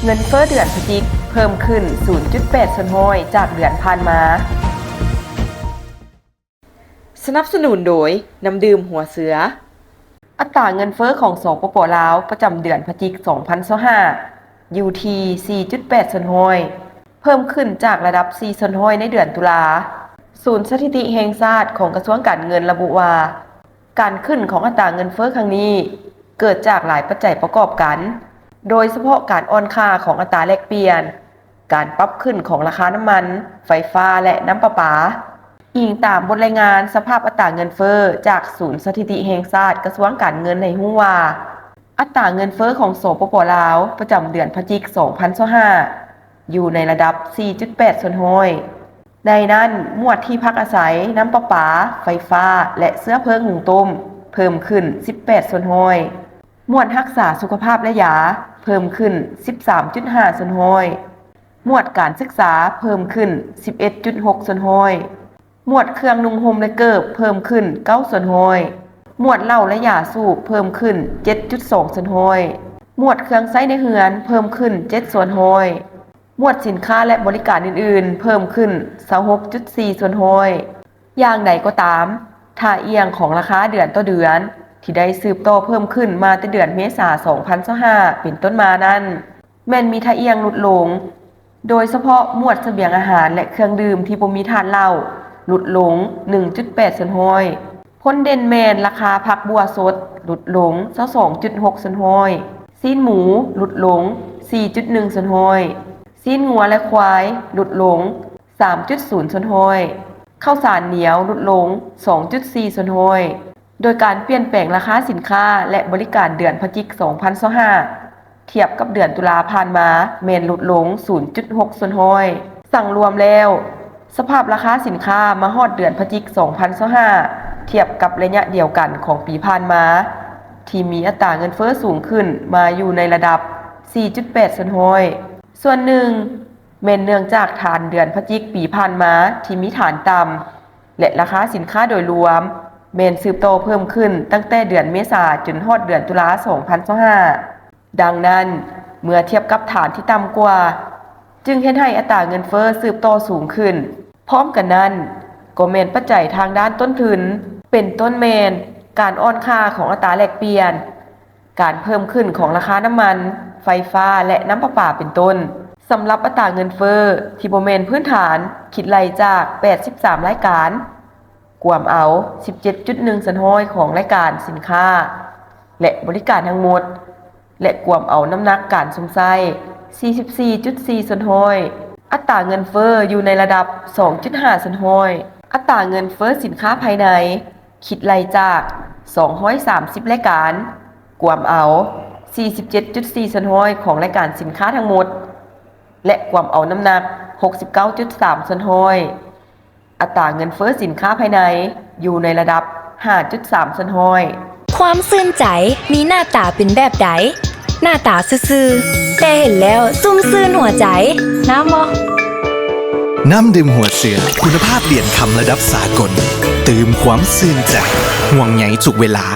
ເງິນເຟີ້ເດືອນພະຈິກເພີ່ມຂຶ້ນສູນຈຸດແປດສ່ວນຮ້ອຍຈາກເດືອນຜ່ານມາ. ສະໜັບສະໜູນໂດຍ ນ້ຳດື່ມຫົວເສືອ. ອັດຕາເງິນເຟີ້ຂອງ ສປປ ລາວ ປະຈຳເດືອນພະຈິກ ສອງພັນຊາວຫ້າ ຢູ່ທີ່ສີ່ຈຸດແປດສ່ວນຮ້ອຍ ເພີ່ມຂຶ້ນຈາກລະດັບສີ່ສ່ວນຮ້ອຍໃນເດືອນຕຸລາ. ສູນສະຖິຕິແຫ່ງຊາດຂອງກະຊວງການເງິນລະບຸວ່າ ການຂຶ້ນຂອງອັດຕາເງິນເຟີ້ຄັ້ງນີ້ ເກີດຈາກຫຼາຍປັດໄຈປະກອບກັນ, ໂດຍສະເພາະການອ່ອນຄ່າຂອງອັດຕາແລກປ່ຽນ, ການປັບຂຶ້ນຂອງລາຄານ້ຳມັນ, ໄຟຟ້າ ແລະ ນ້ຳປະປາ. ອີງຕາມບົດລາຍງານສະພາບອັດຕາເງິນເຟີ້ຈາກສູນສະຖິຕິແຫ່ງຊາດກະຊວງການເງິນໃຫ້ຮູ້ວ່າ ອັດຕາເງິນເຟີ້ຂອງ ສປປ ລາວ ປະຈຳເດືອນພະຈິກ ສອງພັນຊາວຫ້າ ຢູ່ໃນລະດັບສີ່ຈຸດແປດສ່ວນຮ້ອຍ. ໃນນັ້ນ, ໝວດທີ່ພັກອາໄສ, ນ້ຳປະປາ, ໄຟຟ້າ ແລະ ເຊື້ອເພີງຫຸງຕົ້ມ ເພີ່ມຂຶ້ນສິບແປດສ່ວນຮ້ອຍ, ໝວດຮັກສາສຸຂະພາບ ແລະ ຢາ ເພີ່ມຂຶ້ນສິບສາມຈຸດຫ້າສ່ວນຮ້ອຍ, ໝວດການສຶກສາເພີ່ມຂຶ້ນສິບເອັດຈຸດຫົກສ່ວນຮ້ອຍ, ໝວດເຄື່ອງນຸ່ງຫົ່ມ ແລະ ເກີບເພີ່ມຂຶ້ນເກົ້າສ່ວນຮ້ອຍ, ໝວດເຫຼົ້າ ແລະ ຢາສູບເພີ່ມຂຶ້ນເຈັດຈຸດສອງສ່ວນຮ້ອຍ, ໝວດເຄື່ອງໃຊ້ໃນເຮືອນເພີ່ມຂຶ້ນເຈັດສ່ວນຮ້ອຍ, ໝວດສິນຄ້າ ແລະ ບໍລິການອື່ນໆ ເພີ່ມຂຶ້ນຊາວຫົກຈຸດສີ່ສ່ວນຮ້ອຍ. ຢ່າງໃດກໍຕາມ, ທ່າອ່ຽງຂອງລາຄາເດືອນຕໍ່ເດືອນ ທີ່ໄດ້ສືບຕໍ່ເພີ່ມຂຶ້ນມາແຕ່ເດືອນເມສາ ສອງພັນຊາວຫ້າ ເປັນຕົ້ນມານັ້ນ ແມ່ນມີທ່າອ່ຽງຫຼຸດລົງ, ໂດຍສະເພາະໝວດສະບຽງອາຫານ ແລະ ເຄື່ອງດື່ມທີ່ບໍ່ມີທາດເຫຼົ້າ ຫຼຸດລົງໜຶ່ງຈຸດແປດສ່ວນຮ້ອຍ. ຜົນເດັ່ນແມ່ນລາຄາຜັກບົ່ວສົດຫຼຸດລົງຊາວສອງຈຸດຫົກສ່ວນຮ້ອຍ, ຊີ້ນໝູຫຼຸດລົງສີ່ຈຸດໜຶ່ງສ່ວນຮ້ອຍ, ຊີ້ນງົວ ແລະ ຄວາຍຫຼຸດລົງສາມຈຸດສູນສ່ວນຮ້ອຍ, ເຂົ້າສານໜຽວຫຼຸດລົງສອງຈຸດສີ່ສ່ວນຮ້ອຍ. ໂດຍການປ່ຽນແປງລາຄາສິນຄ້າ ແລະ ບໍລິການເດືອນພະຈິກ ສອງພັນຊາວຫ້າ ທຽບກັບເດືອນຕຸລາຜ່ານມາແມ່ນຫຼຸດລົງສູນຈຸດຫົກສ່ວນຮ້ອຍ. ສັງລວມແລ້ວ, ສະພາບລາຄາສິນຄ້າມາຮອດເດືອນພະຈິກ ສອງພັນຊາວຫ້າ ທຽບກັບໄລຍະດຽວກັນຂອງປີຜ່ານມາ ທີ່ມີອັດຕາເງິນເຟີ້ສູງຂຶ້ນມາຢູ່ໃນລະດັບສີ່ຈຸດແປດສ່ວນຮ້ອຍ. ສ່ວນໜຶ່ງ ແມ່ນເນື່ອງຈາກຖານເດືອນພະຈິກປີຜ່ານມາທີ່ມີຖານຕ່ຳ ແລະ ລາຄາສິນຄ້າໂດຍລວມແມ່ນສືບຕໍ່ເພີ່ມຂຶ້ນຕັ້ງແຕ່ເດືອນເມສາຈົນຮອດເດືອນຕຸລາ ສອງພັນຊາວຫ້າ. ດັ່ງນັ້ນ, ເມື່ອທຽບກັບຖານທີ່ຕ່ຳກວ່າ ຈຶ່ງເຮັດໃຫ້ອັດຕາເງິນເຟີ້ສືບຕໍ່ສູງຂຶ້ນ. ພ້ອມກັນນັ້ນ, ກໍແມ່ນປັດໄຈທາງດ້ານຕົ້ນທຶນ, ເປັນຕົ້ນແມ່ນການອ່ອນຄ່າຂອງອັດຕາແລກປ່ຽນ, ການເພີ່ມຂຶ້ນຂອງລາຄານ້ຳມັນ, ໄຟຟ້າ ແລະ ນ້ຳປະປາເປັນຕົ້ນ. ສຳລັບອັດຕາເງິນເຟີ້ທີ່ບໍ່ແມ່ນພື້ນຖານ ຄິດໄລ່ຈາກແປດສິບສາມລາຍການ, ກວມເອົາສິບເຈັດຈຸດໜຶ່ງສ່ວນຮ້ອຍຂອງລາຍການສິນຄ້າ ແລະ ບໍລິການທັງໝົດ ແລະ ກວມເອົານ້ຳໜັກການຊົມໃຊ້ສີ່ສິບສີ່ຈຸດສີ່ສ່ວນຮ້ອຍ. ອັດຕາເງິນເຟີ້ຢູ່ໃນລະດັບສອງຈຸດຫ້າສ່ວນຮ້ອຍ. ອັດຕາເງິນເຟີ້ສິນຄ້າພາຍໃນ ຄິດໄລ່ຈາກສອງຮ້ອຍສາມສິບລາຍການ, ກວມເອົາສີ່ສິບເຈັດຈຸດສີ່ສ່ວນຮ້ອຍຂອງລາຍການສິນຄ້າທັງໝົດ ແລະ ກວມເອົານ້ຳໜັກຫົກສິບເກົ້າຈຸດສາມສ່ວນຮ້ອຍ. ອັດຕາເງິນເຟີ້ສິນຄ້າພາຍໃນຢູ່ໃນລະດັບຫ້າຈຸດສາມສ່ວນຮ້ອຍ. ຄວາມຊື່ນໃຈມີໜ້າຕາເປັນແບບໃດ? ໜ້າຕາຊື່ໆ ແຕ່ເຫັນແລ້ວຊຸ່ມຊື່ນຫົວໃຈ. ນ້ຳບໍ່? ນ້ຳດື່ມຫົວເສືອ ຄຸນນະພາບຫຼຽນຄຳລະດັບສາກົນ, ຕື່ມຄວາມຊື່ນໃຈ, ຫ່ວງໃຍທຸກເວລາ.